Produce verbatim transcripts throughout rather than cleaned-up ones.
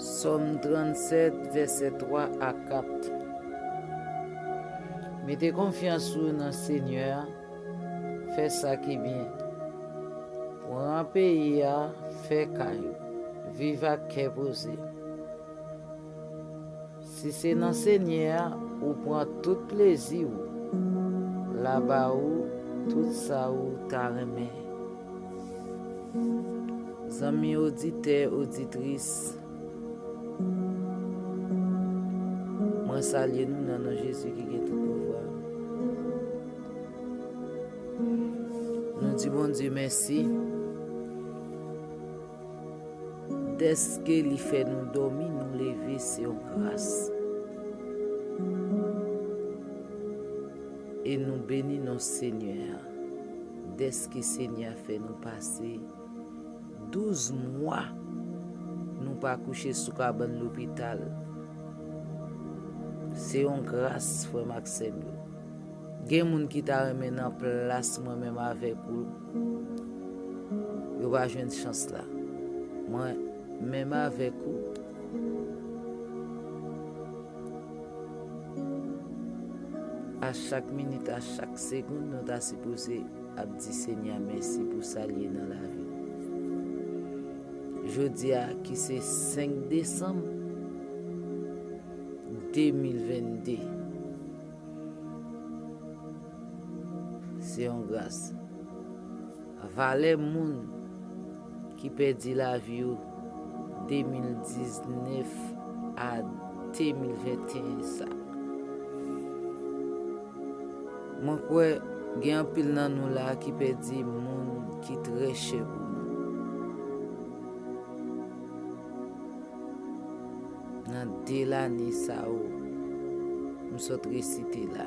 Sòm trannsèt, vèsè twa a kat. Mete konfyans ou nan Senyè a, fè sa ki byen. Pran peyi a, fè kay ou, viv ak kè poze. Si se nan Senyè a ou pran tout plezi ou, l a ba ou tout sa ou ta renmen. Zanmi oditè, oditris, mwen salye nou nan non Jezi ki gen tout pouvwa. Nou di Bondye mèsi dèske li fè nou dòmi, nou leve, se yon gras. E nou beni non Senyè a, dèske Senyè a fè nou pase douz mwa nou pa kouche sou kabann lopital. Se yon gras, frè m ak sè m yo. Gen moun ki ta renmen nan plas mwen menm avèk ou. Yo pa jwenn chans la. Mwen menm avèk ou. A chak minit, a chak segonn, nou ta sipoze ap di Senyè a mèsi pou sa l ye nan lavi nou. Jodi a, ki se senk desanm de mil venn de, se yon gras. Valè moun ki pèdi lavi yo de mil diznèf a de mil venteyen sa. Mwen kwè gen anpil nan nou la ki pèdi moun ki trè chè pou nou. Nan de lane sa yo, m sot resite la.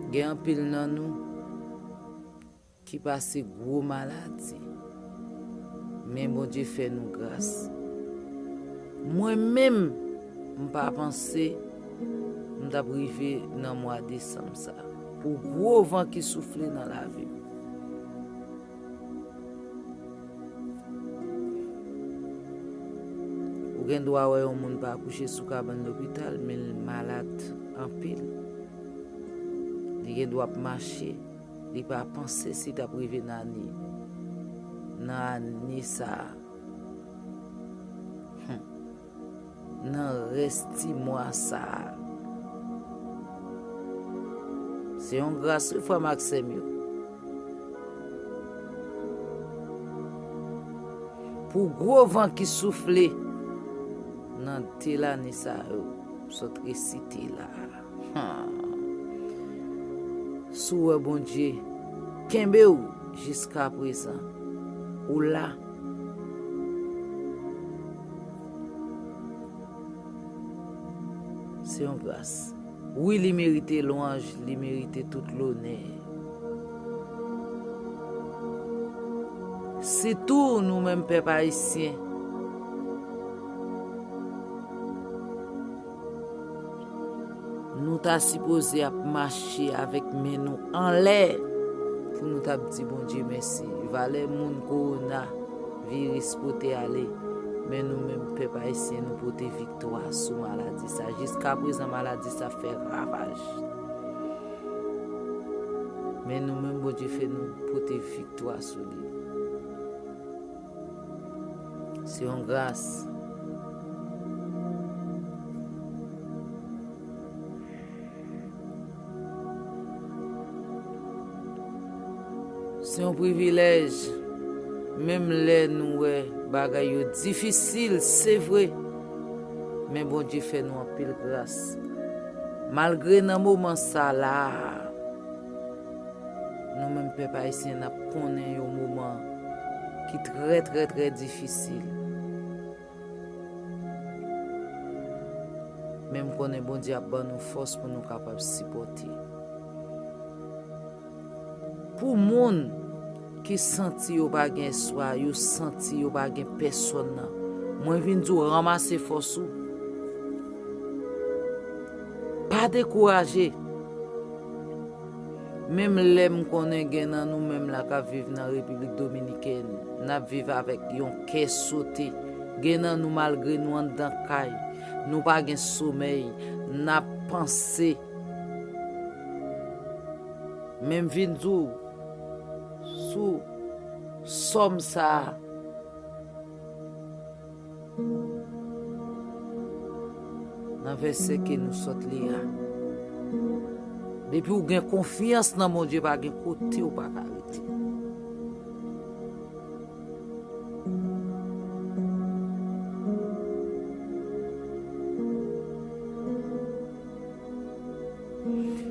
Gen anpil nan nou ki pase gwo maladi, men Bondye fè nou gras. Mwen menm, m pa panse m t ap rive nan mwa desanm sa, pou gwo van ki soufle nan lavi m. Ou gen dwa wè yon moun pa kouche sou kabann lopital, men l malad anpil. Li gen dwa ap mache, li pa panse si l t ap rive nan ane, nan ane sa a. Hmm. Nan rès ti mwa sa a. Se yon gras, wi, frè m ak sè m yo. Pou gwo van ki soufle nan de lane sa yo, m sot resite la a. Hmm. Si w wè Bondye kenbe w jiska prezan, ou la. Se yon gras. Wi, li merite lwanj, li merite tout lonè. Sitou nou menm pèp ayisyen, nou ta sipoze ap mache avèk men nou anlè pou nou t ap di Bondye mèsi. Valè moun kowona viris pote ale, men nou menm pèp ayisyen nou pote viktwa sou maladi sa. Jiska prezan maladi sa fè ravaj. Men nou menm Bondye fè nou pote viktwa sou li. Se yon gras. Se yon privilèj, menm lè nou wè bagay yo difisil, se vre, men Bondye fè nou anpil gras. Malgre nan moman sa la a, nou menm pèp ayisyen n ap konnen yon moman ki trè, trè, trè difisil. Men m konnen Bondye ap ban nou fòs pou nou kapab sipòte. Pou moun ki santi yo pa gen espwa, yo santi yo pa gen pèsòn nan, mwen vin di w ranmase fòs ou. Pa dekouraje. Menm lè m konnen gen nan nou menm la k ap viv nan Repiblik Dominikèn, n ap viv avèk yon kè sote. Gen nan nou, malgre nou anndan kay, nou pa gen somèy, n ap panse. Men m vin di w, sou sòm sa a, nan vèsè ke nou sot li a. Depi w gen konfyans nan Bondye, pa gen kote w pa ka rete.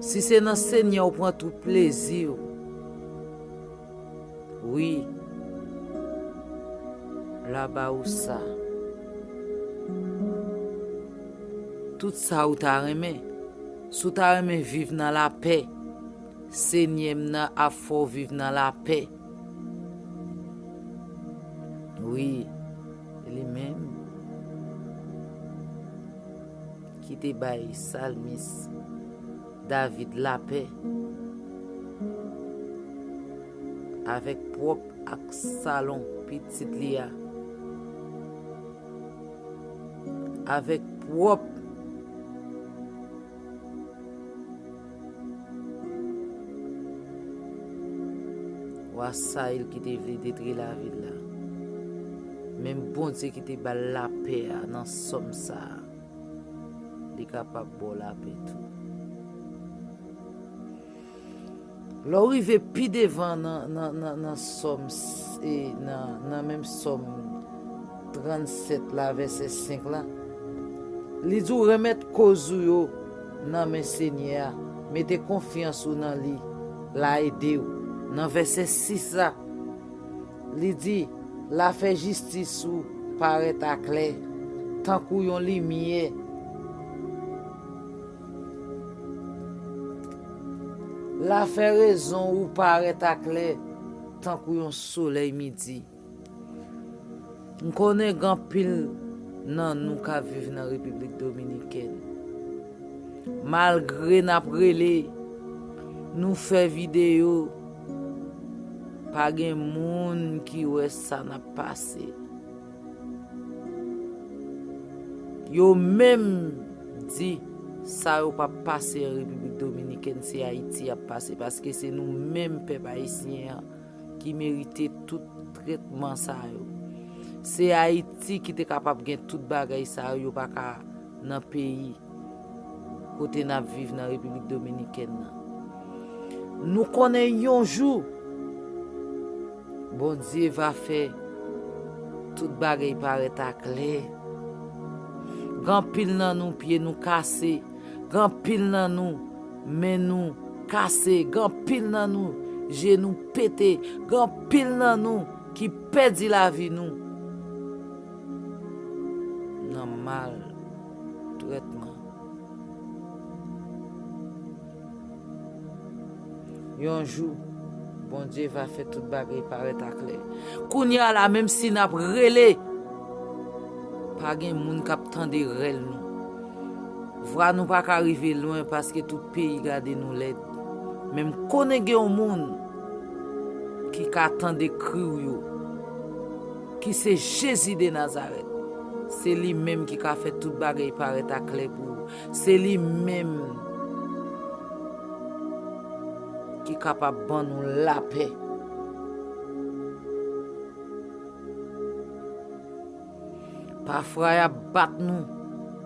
Si se nan Senyè w pran tout plezi w, wi, l a ba ou sa. Tout sa ou ta renmen. Si w ta renmen viv nan lapè, Senyè m nan ap fè w viv nan lapè. Wi, li menm ki te bay salmis David lapè avèk pwòp Absalon, pitit li a, avèk pwòp wa Sayil ki te vle detwi lavi l la. Men Bondye ki te ba l lapè a nan sòm sa a, li kapab ba w lapè tou. Lè w rive pi devan nan, nan, nan, nan sòm, s- e nan, nan menm sòm trannsèt la, vèsè senk la, li di w renmèt koz ou yo nan men Senyè a, mete konfyans ou nan li, l a ede w. Nan vèsè sis la, li di, l a fè jistis ou parèt aklè, tankou yon limyè. L a fè rezon ou parèt aklè, tankou yon solèy midi. M konnen gen anpil nan nou k ap viv nan Repiblik Dominikèn. Malgre n ap rele, nou fè videyo, pa gen moun ki wè sa n ap pase. Yo menm di sa yo p ap pase an Repiblik Dominikèn, se Ayiti y ap pase, paske se nou menm pèp ayisyen an ki merite tout trètman sa yo. Se Ayiti ki te kapab gen tout bagay sa yo, yo pa ka nan peyi kote n ap viv nan Repiblik Dominikèn nan. Nou konnen yon jou, Bondye va fè tout bagay parèt aklè. Gen anpil nan nou, pye nou kase. Gen anpil nan nou, men nou kase. Gen anpil nan nou, je nou pete. Gen anpil nan nou ki pèdi lavi nou nan maltrètman. Yon jou, Bondye va fè tout bagay parèt aklè. Kounye a la, menm si n ap rele, pa gen moun k ap tande rèl nou. Vwa nou pa ka rive lwen paske tout peyi gade nou lèd. Men m konnen gen yon moun ki ka tande kri w yo, ki se Jezi de Nazarèt. Se li menm ki ka fè tout bagay parèt aklè pou ou. Se li menm ki kapab ban nou lapè. Pafwa, y ap bat nou,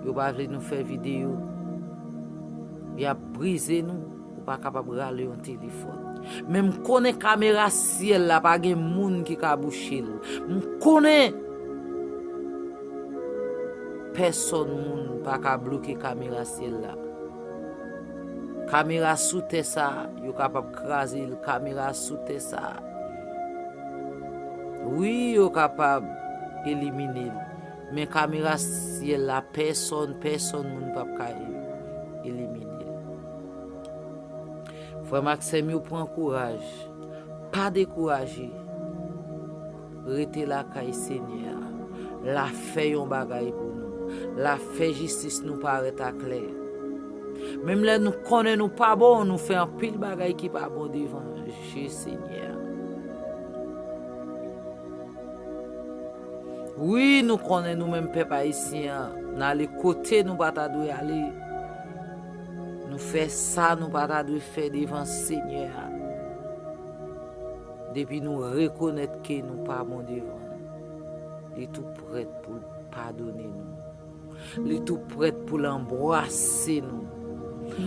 yo pa vle nou fè videyo. Y ap brize nou, ou pa kapab rale yon telefòn. Men m konnen kamera syèl la, pa gen moun ki ka bouche l. M konnen pèsòn moun pa ka bloke kamera syèl la. Kamera sou tè sa, yo kapab kraze l. Kamera sou tè sa, Wi, yo kapab elimine l, men kamera syèl la, pèsonn, pèsonn moun p ap ka e-, elimine l. Frè m ak sè m yo, pran kouraj. Pa dekouraje. Rete lakay Senyè a. L a fè yon bagay pou nou. L a fè jistis nou parèt aklè. Menm lè nou konnen nou pa bon, nou fè anpil bagay ki pa bon devan je Senyè a. Wi, nou konnen nou menm pèp ayisyen an, n ale kote nou pa ta dwe ale. Nou fè sa nou pa ta dwe fè devan Senyè a. Depi nou rekonèt ke nou pa bon devan l, li tou prèt pou l padone nou. Li tou prèt pou l anbrase nou.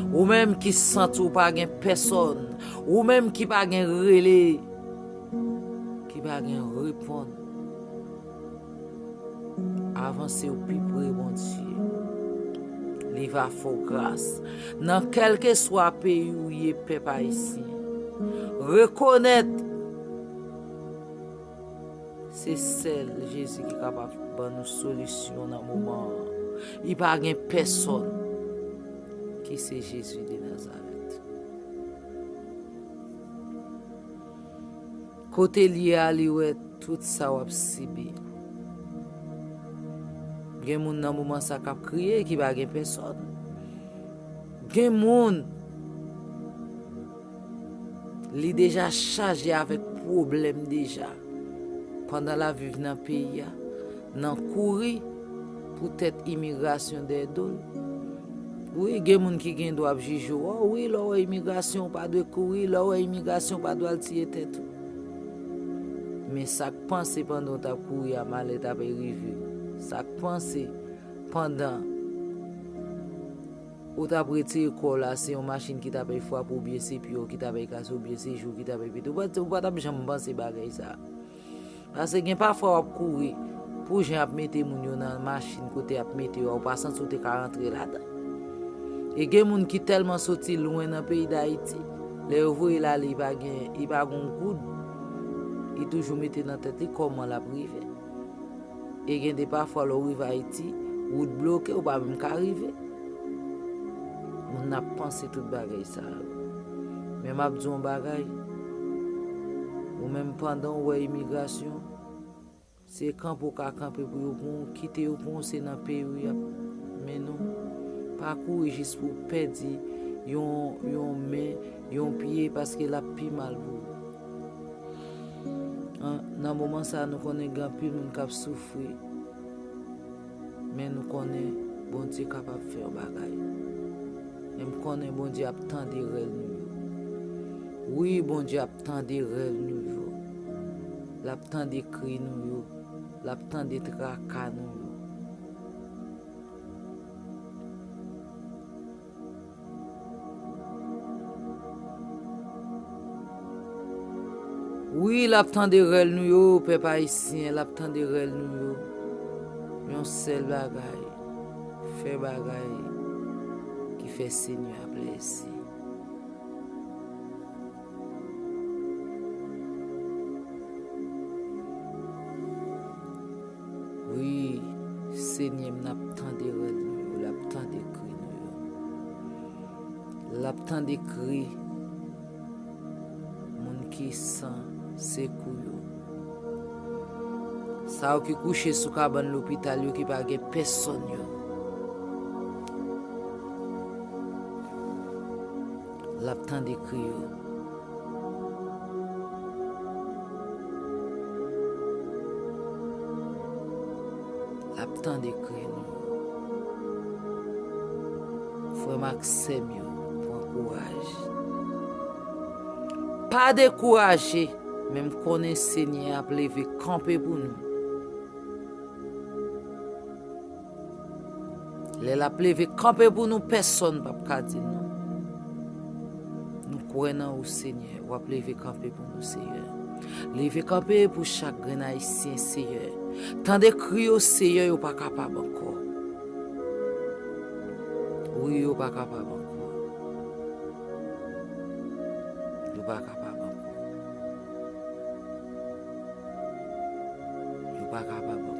Ou menm ki santi w pa gen pèsonn, ou menm ki pa gen rele, ki pa gen reponn, avanse w pi pre Bondye. Li va fè w gras. Nan kèlkeswa peyi w ye, pèp ayisyen, rekonèt se sèl Jezi ki kapab ban nou solisyon nan moman an. Li pa gen pèsonn ki se Jezi de Nazarèt. Kote l ye a, li wè tout sa w ap sibi. Gen moun nan moman sa k ap kriye ki pa gen pèsonn. Gen moun li deja chaje avèk pwoblèm deja. Pandan l ap viv nan peyi a, nan kouri poutèt imigrasyon dèyè do l. Wi, gen moun ki gen dwa ap jije w. O wi, lè w wè imigrasyon, ou pa dwe kouri. Lè w wè imigrasyon, ou pa dwe al tiye tèt ou. Men sa k panse pandan w t ap kouri a, malè t ap rive w. Sa k panse pandan ou t ap retire kò w la, se yon machin ki t ap frape w, oubyen se pye w ki t ap kraze w, oubyen se je w ki t ap pete. Ou pa, ou pa t ap janm panse bagay sa a. Paske gen pafwa w ap kouri pou jan y ap mete moun yo nan machin kote y ap mete yo a, ou pa santi w te ka rantre ladan. E gen moun ki tèlman soti lwen nan peyi Dayiti, lè yo voye l ale, li pa gen, li pa gen yon goud, li toujou mete nan tèt li kòman l ap rive. E gen de pafwa, lè w rive Ayiti, wout bloke, ou pa menm ka rive. Moun ap panse tout bagay sa yo. Men m ap di w yon bagay, ou menm pandan w wè imigrasyon, se kanpe w ka kanpe pou yo pran w, kite yo pran w, se nan peyi w y ap mennen w. Pa kouri jis pou w pèdi yon, yon men, yon pye, paske l ap pi mal pou ou. An, nan moman sa a, nou konnen gen anpil moun k ap soufri, men nou konnen Bondye kapab fè yon bagay. E m konnen Bondye ap tande rèl nou yo. Wi, Bondye ap tande rèl nou yo. L ap tande kri nou yo. L ap tande traka nou yo. Wi, l ap tande rèl nou yo, pèp ayisyen, l ap tande rèl nou yo. Yon sèl bagay, fè bagay ki fè Senyè a plezi. Wi, Senyè m, n ap tande rèl nou yo, l ap tande kri nou yo. L ap tande kri moun ki san sekou yo. Sa yo ki kouche sou kabann lopital yo ki pa gen pèsonn yo. L ap tande kri yo. L ap tande kri nou. Frè m ak sè m yo, pran kouraj. Pa dekouraje, men m konnen Senyè a ap leve kanpe pou nou. Lè l ap leve kanpe pou nou, pèsonn p ap ka di non. Nou kwè nan ou, Senyè. W ap leve kanpe pou nou, Seyè. Leve kanpe pou chak grenn Ayisyen, Seyè. Tande kri yo, Seyè, yo pa kapab ankò. Wi, yo pa kapab ankò. Yo pa kapab ankò. pa kapab ankò.